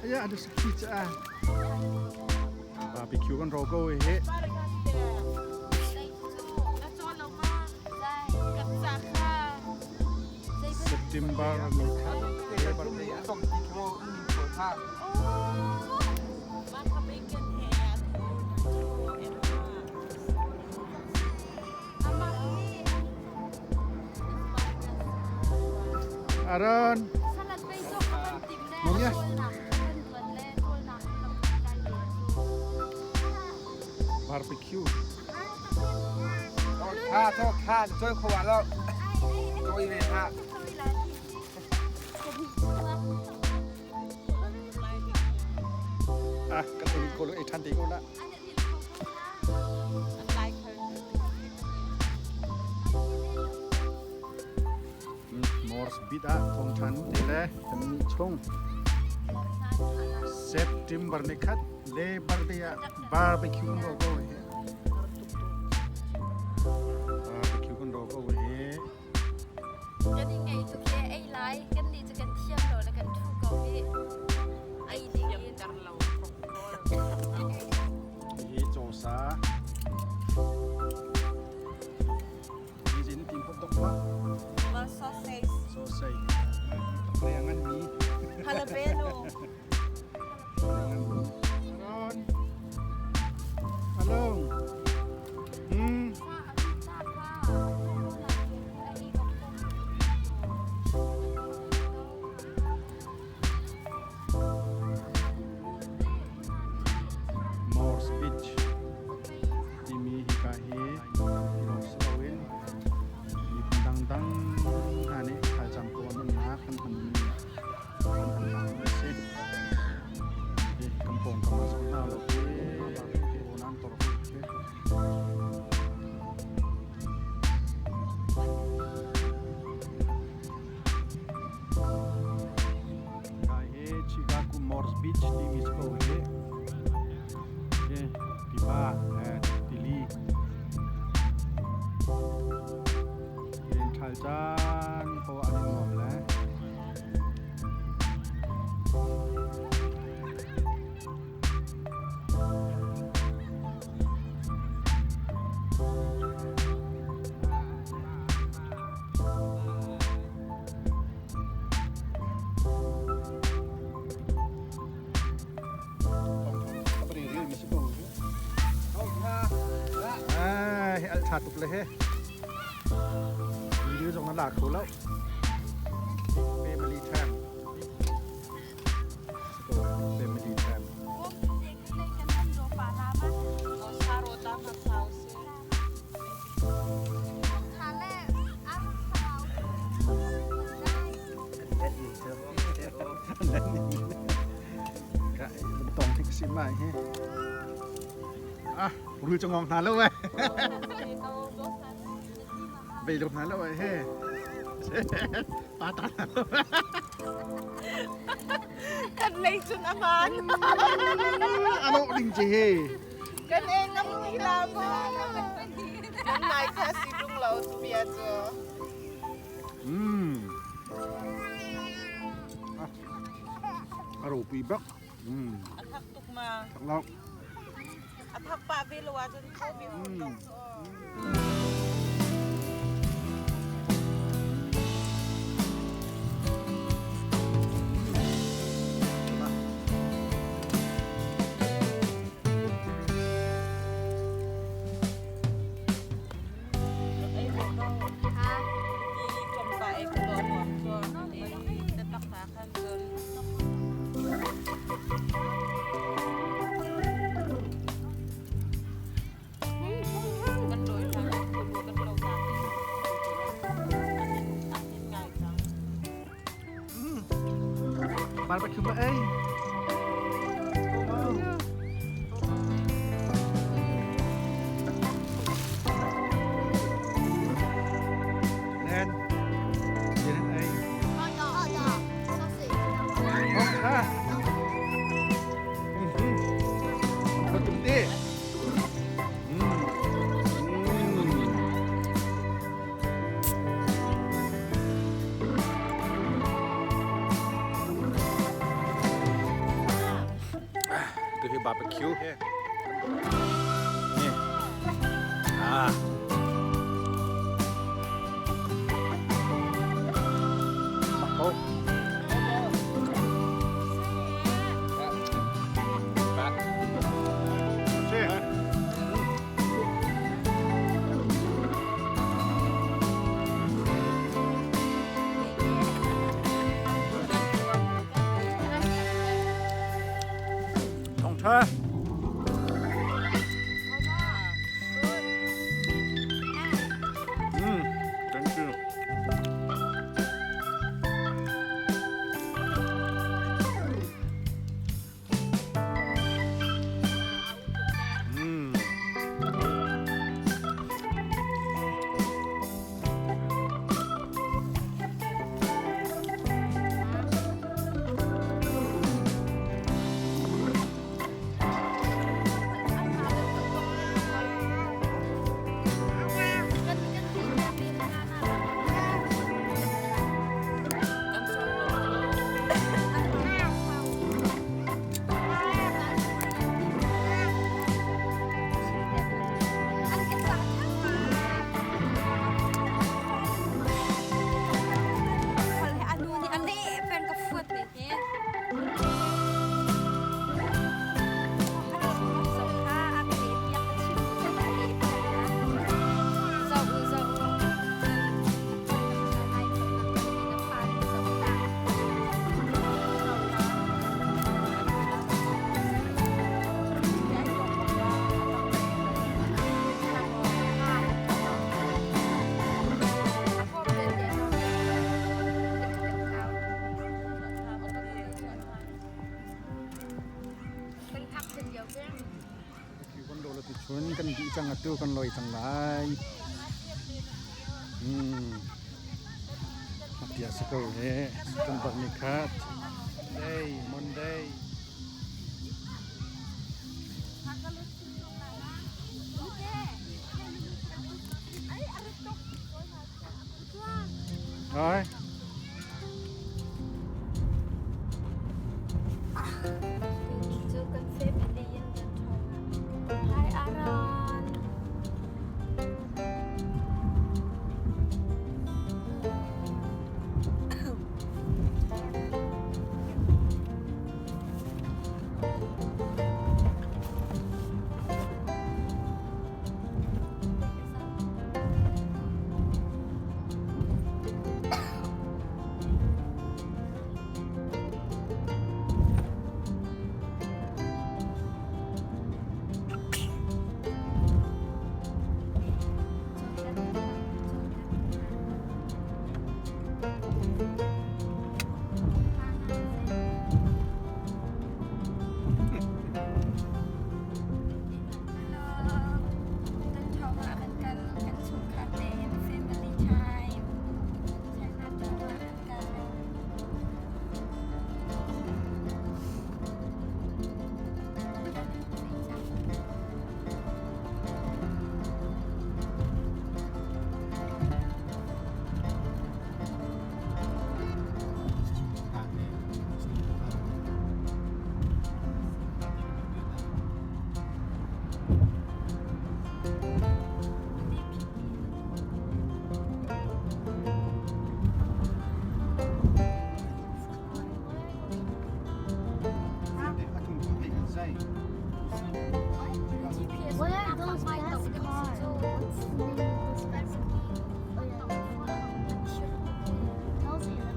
Aya anu sakhi cha. Barbecue kan ro ko he. September ni khat. Aron. Mong Barbecue. 他他他最好玩了，做一遍他。 Ah, kan ko lo ei than ti ko la. Morse bit ah thong than te le kan ni chung September ni khat Labor Day ah barbecue kan ro ko he. Barbecue kan ro ko he. Kan i ngei tuk le ei lai kan nih cu kan thiam lo le kan thu ko hi ei ding in. Hi chawsa. Hi zin tim hot dog ma. Sausage. Sausage. Kaya ngan mi. Jalapeno. Aron. Along. Morse Beach timi hika hi tampi lawng si loin miphun dangdang hna nih thaizang ko an umnak an hmanmi an hmannak a si. Hi kan pawngkam ah zoh hna law khi nan tor ko khi. Hika hi Chicago Morse Beach timi si ko hi. Hi tiva tili. Len ṭhal caan ko an i nuam le. Ai, al tha tuk le he. Video zong na la kho lo. Family time. Family time. Tong thik si mai he. Ah, rul chongong hna lo eh. Ve lo hna lo eh he. Pa ta hna lo. Kan lei cun aman. Ano ding chi he. Kan e ngam hila mo. Kan nai kha si tung lo tu bia cu. A ropui bak. A thak tuk ma. Thak lo. A thak pah ve lo ahcun kho mi hot dog cu. Barbecue ma ei. Len. Len ei. Không ha. Có tum ti. Hi barbecue he. Ah. Mak ko. Thawngṭha. Thank you. Chun kan dih cang atu kan loi cang lai. Apia si ko he September ni khat Day Monday. Hai. Cu kan family in kan ṭhawng. Hi Aaron. Family time. What are those fast cars? What's the name of those fast Oh yeah.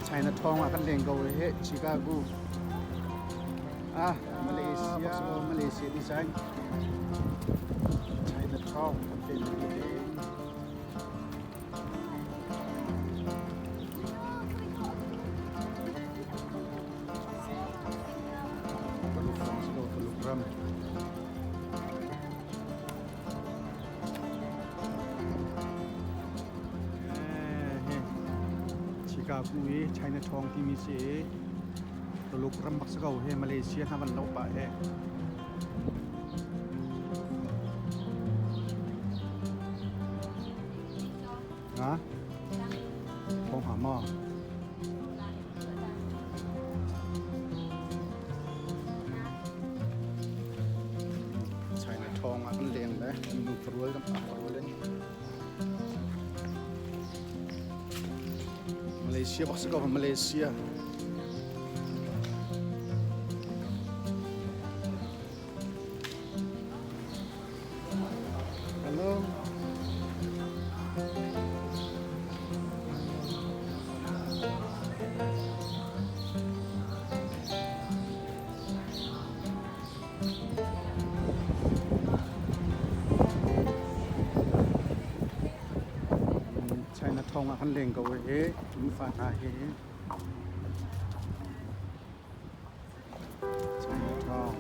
China thawng ah kan leng ko he Chicago ah Malaysia Malaysia design China thawng kan family te. Tuluk ram si ko, Tuluk ram. Chicago i Chinatown timi si i Tuluk ram bak si ko hi. Malaysia hna van lo pah he. Ha? Thawng hnga maw? China thawng ah kan leng le nu parual kan pa parual in Malaysia bak si ko Malaysia. Hello. China thong ah kan leng ko i nufa hna hi China thong.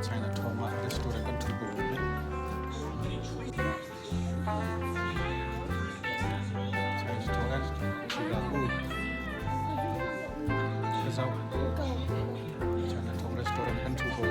China thong ah restaurant kan ṭhu ko. Restaurant kan ṭhu ko.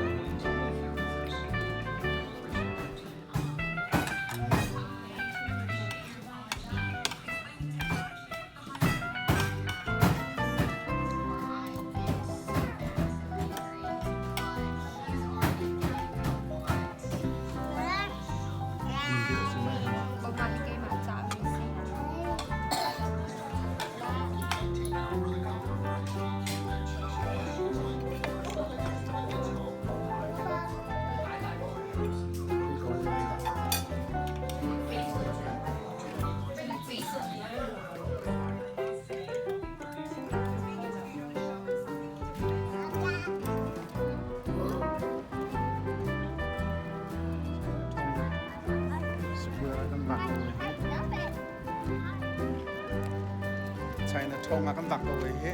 China thong ah kan vak ko wei hi.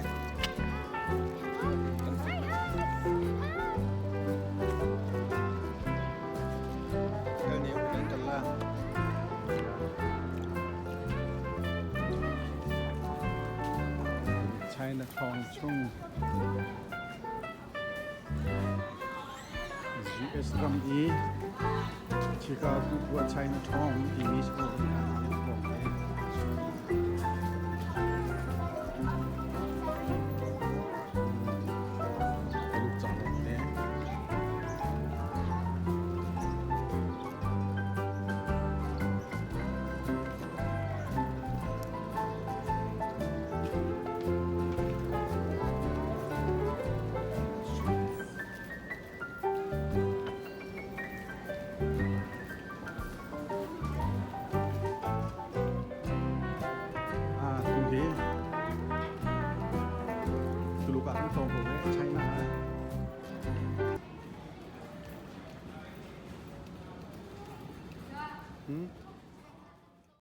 Kal ni kan kal la. China thong chung US ram i Chicago khua Chinatown timi si ko Tu hi Tuluk ah kan tlawng ko ve China ah. Hmm?